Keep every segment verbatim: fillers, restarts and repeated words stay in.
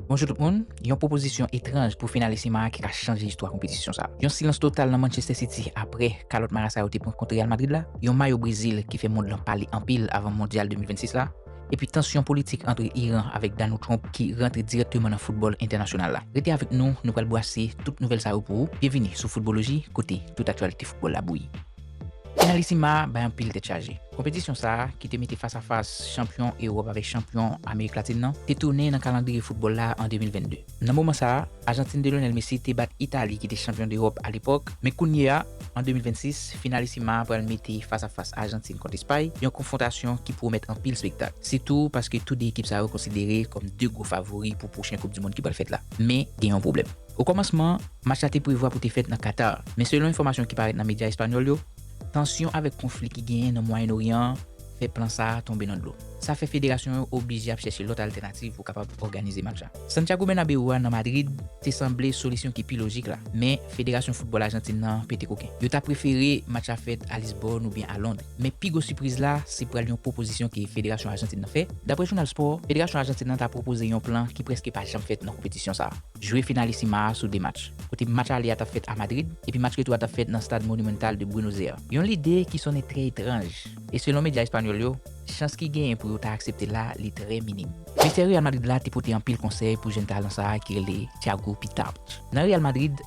Bonjou tout moun. Yon pwopozisyon etranj pou finalis sima a ki ka chanje istwa konpetisyon sa a. Yon silans total nan Manchester City apre kalòt marasa yo te pran kont Real Madrid la. Yon mayo Brezil ki fè mond lan pale anpil avan Mondyal de mil vennsis la. Epi tansyon politik ant Iran avèk Donald Trump ki rantre dirèkteman nan foutbòl entènasyonal la. Rete avèk nou, nou pral bwase tout nouvèl sa yo pou ou. Byenvini sou Footballogy, kote tout aktyalite foutbòl la bouyi. Finalis sima a bay anpil tèt chaje. Konpetisyon sa a, ki te mete fas a fas chanpyon Ewòp avèk chanpyon Amerik Latin nan, te tounen nan kalandriye foutbòl la an de mil vennde. Nan moman sa a, Ajantin de Lionel Messi te bat Itali ki te chanpyon dEwòp alepòk, men kounye a, an de mil vennsis, finalis sima a pral mete fas a fas Ajantin kont Espay, yon konfwontasyon ki pwomèt anpil spektak, sitou paske tou de ekip sa yo konsidere kòm de gwo favori pou pwochen Koup di Mond ki pral fèt la. Men, gen yon pwoblèm. Okòmansman, match la te prevwa pou te fèt nan Qatar, men selon enfòmasyon ki parèt nan medya espanyòl yo, tansyon avèk konfli ki genyen nan Mwayen Oryan an fè plan sa a tonbe nan dlo. Sa fè federasyon yo oblije ap chèche lòt altènativ pou kapab òganize match la. Santiago Bernabéu a nan Madrid te sanble solisyon ki pi lojik la, men federasyon foutbòl Ajantin nan pete koken. Yo ta prefere match la fèt a Lisbòn oubyen a Lond. Men pi gwo sipriz la, se pral yon pwopozisyon ke federasyon Ajantin nan fè. Daprè jounal Sport, federasyon Ajantin nan ta pwopoze yon plan ki prèske pa janm fèt nan konpetisyon sa a. Jwe finalis sima a sou de match, kote match ale a t ap fèt a Madrid, epi match retou a t ap fèt nan stad Monumental de Buenos Aires. Yon lide ki sonnen trè etranj, e selon medya espanyòl yo, chans ki genyen pou yo ta aksepte l la, li trè minim. Vestè Real Madrid la te pote anpil konsèy pou jèn talan sa a ki rele Thiago Pitart. Nan Real Madrid,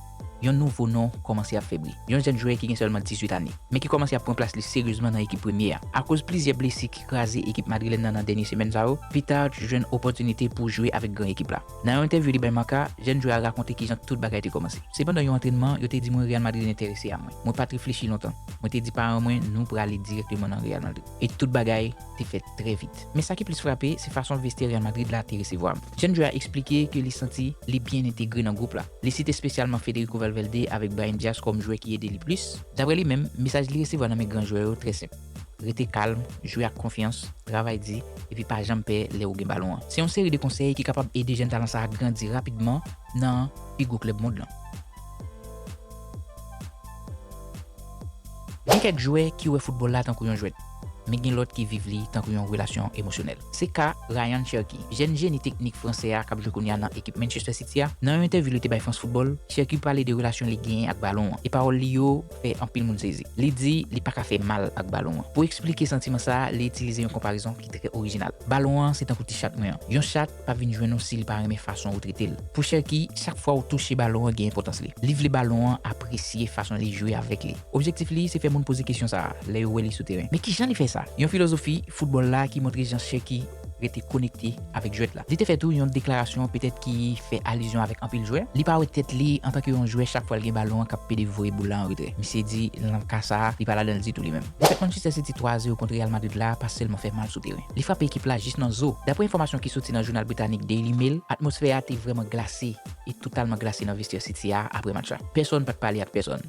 yon nouvo non kòmanse ap fè bri. Yon jèn jwè ki gen sèlman dizuit ane, men ki kòmanse ap pran plas li seryezman nan ekip premye a. Akoz plizyè blesi ki kraze ekip madrilèn nan nan dènye semèn sa yo, Pitart jwenn opòtinite pou jwe avèk gran ekip la. Nan yon entèvyou li bay Marca, jèn jwè a rakonte kijan tout bagay te kòmanse. Se pandan yon antrènman, yo te di mwen Real Madrid enterese a mwen. Mwen pa t reflechi lontan. Mwen te di paran mwen, nou prale dirèkteman nan Real Madrid. E tout bagay te fèt trè vit. Men sa ki plis frape, se fason vestè Real Madrid la te resevwa m. Jèn jwè a eksplike ke li santi li byen entegre nan gwoup la. Li site espesyalman Federico Valverde avèk Brahim Diaz kòm jwè ki ede li plis. Daprè li menm, mesaj li resevwa nan men gran jwè yo trè senp. Rete kalm, jwe ak konfyans, travay di, epi pa janm pè lè ou gen balon an. Se yon seri de konsèy ki kapab ede jèn talan sa a grandi rapidman nan pi gwo klèb mond lan. Gen kèk jwè ki wè foutbòl la tankou yon jwèt, men gen lòt ki viv li tankou yon relasyon emosyonèl. Se ka Rayan Cherki, jèn jeni teknik fransè a k ap jwe kounye a nan ekip Manchester City a. Nan yon entèvyou li te bay France Football, Cherki pale de relasyon li genyen ak balon an, e pawòl li yo fè anpil moun sezi. Li di li pa ka fè mal ak balon an. Pou eksplike santiman sa a, li itilize yon konparezon ki trè orijinal. Balon an se tankou ti chat mwen an. Yon chat p ap vin jwenn ou si li pa renmen fason ou trete l. Pou Cherki, chak fwa ou touche balon an gen enpòtans li. Li vle balon an apresye fason li jwe avèk li. Objektif li se fè moun poze kesyon sa a lè yo wè li sou teren. Men kijan li fè sa? Yon filozofi foutbòl la ki montre jan Cherki rete konekte avèk jwèt la. Li te fè tou yon deklarasyon petèt ki fè alizyon avèk anpil jwè. Li pa wè tèt li antanke yon jwè chak fwa l gen balon an k ap pede voye boul la an retrè. Misye di nan ka sa a, li pa ladan l ditou li menm. Defèt Manchester City twa zewo kont Real Madrid la pa sèlman fè mal sou teren. Li frape ekip la jis nan zo. Daprè enfòmasyon ki soti nan jounal britanik Daily Mail, atmosfè a te vrèman glase e totalman glase nan vestyè City a apre match la. Pèsonn pa t pale ak pèsonn.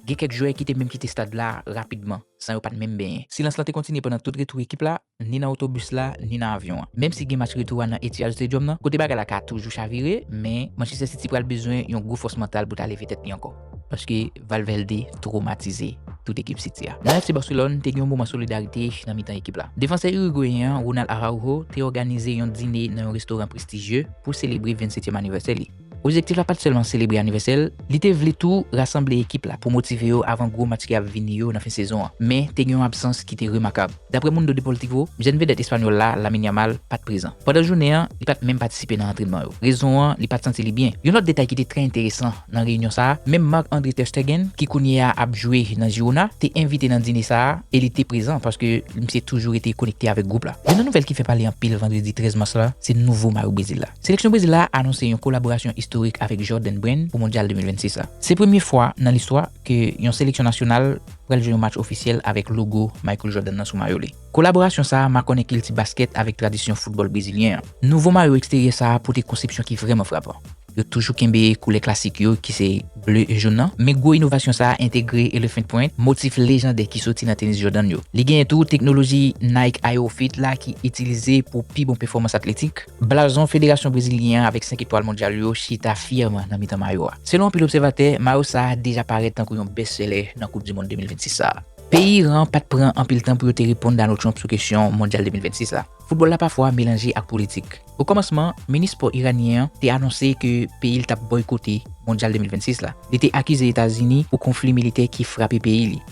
Gen kèk jwè ki te menm kite stad la rapidman, san yo pa t menm benyen. Silans lan te kontinye pandan tout retou ekip la, ni nan otobis la, ni nan avyon an. Menm si gen match retou a nan Etihad Stadium nan, kote bagay la ka toujou chavire, men Manchester City pral bezwen yon gwo fòs mantal pou ta leve tèt li ankò. Paske Valverde twomatize tout ekip City a. Nan F C Barcelone, te gen yon moman solidarite nan mitan ekip la. Defansè irigweyen an, Ronald Araujo, te òganize yon dine nan yon restoran prestijye pou selebre vennsetyèm anivèsè li. Objektif la pa t sèlman selebre anivèsè l, li te vle tou rasanble ekip la pou motive yo avan gwo match ki ap vini yo nan fen sezon an. Men, te gen yon absans ki te remakab. Daprè Mundo Deportivo, jèn vedèt espanyòl la, Lamine Yamal, pa t prezan. Pandan jounen an, li pa t menm patisipe nan antrènman yo. Rezon an, li pa t santi li byen. Yon lòt detay ki te trè enteresan nan reyinyon sa a, menm Marc-André Ter Stegen, ki kounye a ap jwe nan Girona, te envite nan dine sa a, e li te prezan paske misye toujou rete konekte avèk gwoup la. Youn nan nouvèl ki fè pale anpil vandredi trèz mas la, se nouvo mayo Brezil la. Seleksyon Brezil la anonse yon kolaborasyon istorik avèk Jordan Brand pou Mondyal de mil vennsis la. Se premye fwa nan listwa ke yon seleksyon nasyonal pral jwe yon match ofisyèl avèk logo Michael Jordan nan sou mayo li. Kolaborasyon sa a makònen kilti baskèt avèk tradisyon foutbòl brezilyen an. Nouvo mayo eksteryè sa a pote konsepsyon ki vrèman frapan. Yo toujou kenbe koulè klasik yo ki se ble e jòn nan, men gwo inovasyon sa a entegre elephant print, motif lejandè ki soti nan tenis Jordan yo. Li genyen tou teknoloji Nike Aerofit la ki itilize pou pi bon pèfòmans atletik. Blazon federasyon brezilyen an avèk senk etwal mondyal yo chita fyèman nan mitan mayo a. Selon anpil obsèvatè, mayo sa a deja parèt tankou yon best seller nan Koup di Mond de mil vennsis sa a. Peyi Iran pa t pran anpil tan pou yo te reponn Donald Trump sou kesyon Mondyal de mil vennsis la. Foutbòl la pafwa melanje ak politik. Okòmansman, minis spò iranyen an te anonse ke peyi l t ap bòykote Mondyal de mil vennsis la. Li te akize Etazini pou konfli militè ki frape peyi li.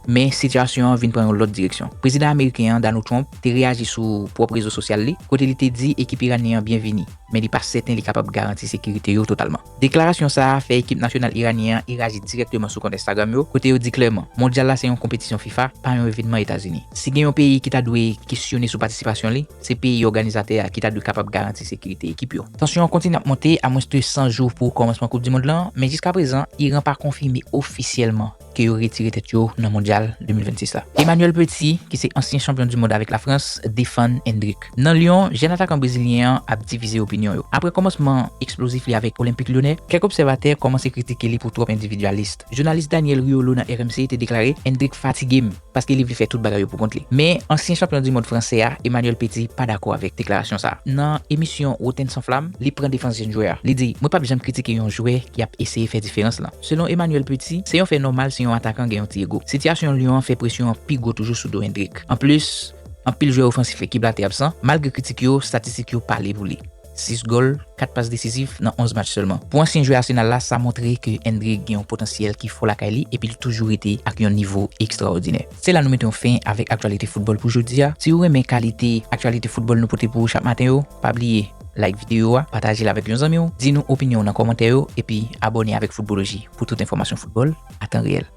Men sitiyasyon an vin pran yon lòt direksyon. Prezidan ameriken an, Donald Trump, te reyaji sou pwòp rezo sosyal li, kote li te di ekip iranyen an byenvini, men li pa sèten li kapab garanti sekirite yo totalman. Deklarasyon sa a fè ekip nasyonal iranyen an eraji dirèkteman sou kont Instagram yo, kote yo di klèman, Mondyal la se yon konpetisyon fifa, pa yon evènman Etazini. Si gen yon peyi ki ta dwe kesyone sou patisipasyon li, se peyi òganizatè a ki ta dwe kapab garanti sekirite ekip yo. Tansyon an kontinye ap monte a mwens de san jou pou kòmansman Koup di Mond lan, men jiskaprezan, Iran pa konfime ofisyèlman ke yo retire tèt yo nan Mondyal de mil vennsis la. Emmanuel Petit, ki se ansyen chanpyon di mond avèk Lafrans, defann Endrick. Nan Lyon, jèn atakan brezilyen an ap divize opinyon yo. Apre kòmansman eksplozif li avèk Olympique Lyonnais, kèk obsèvatè kòmanse kritike li pou twòp endividyalis. Jounalis Daniel Riolo nan R M C te deklare, Endrick fatige m, paske li vle fè tout bagay yo pou kont li. Men, ansyen chanpyon di mond fransè a, Emmanuel Petit, pa dakò avèk deklarasyon sa a. Nan emisyon Roten San Flam, li pran defans jèn jwè a. Li di, mwen p ap janm kritike yon jwè ki ap eseye fè diferans lan. Selon Emmanuel Petit, se yon fè nòmal si yon atakan gen yon ti ego. Sitiyasyon Lyon an fè presyon an pi gwo toujou sou do Endrick. Anplis, anpil jwè ofansif ekip la te absan. Malgre kritik yo, estatistik yo pale pou li. Sis gòl, kat pas desizif nan onz match sèlman. Pou ansyen jwè Arsenal la, sa montre ke Endrick gen yon potansyèl ki fò lakay li epi li toujou rete ak yon nivo ekstraòdinè. Se la nou mete yon fen avèk aktyalite foutbòl pou jodi a. Si w renmen kalite aktyalite foutbòl nou pote pou ou chak maten yo, pa bliye like videyo a, pataje l avèk yon zanmi w, di nou opinyon w nan kòmantè yo, epi abòne avèk Foutboloji pou tout enfòmasyon foutbòl a tan reyèl.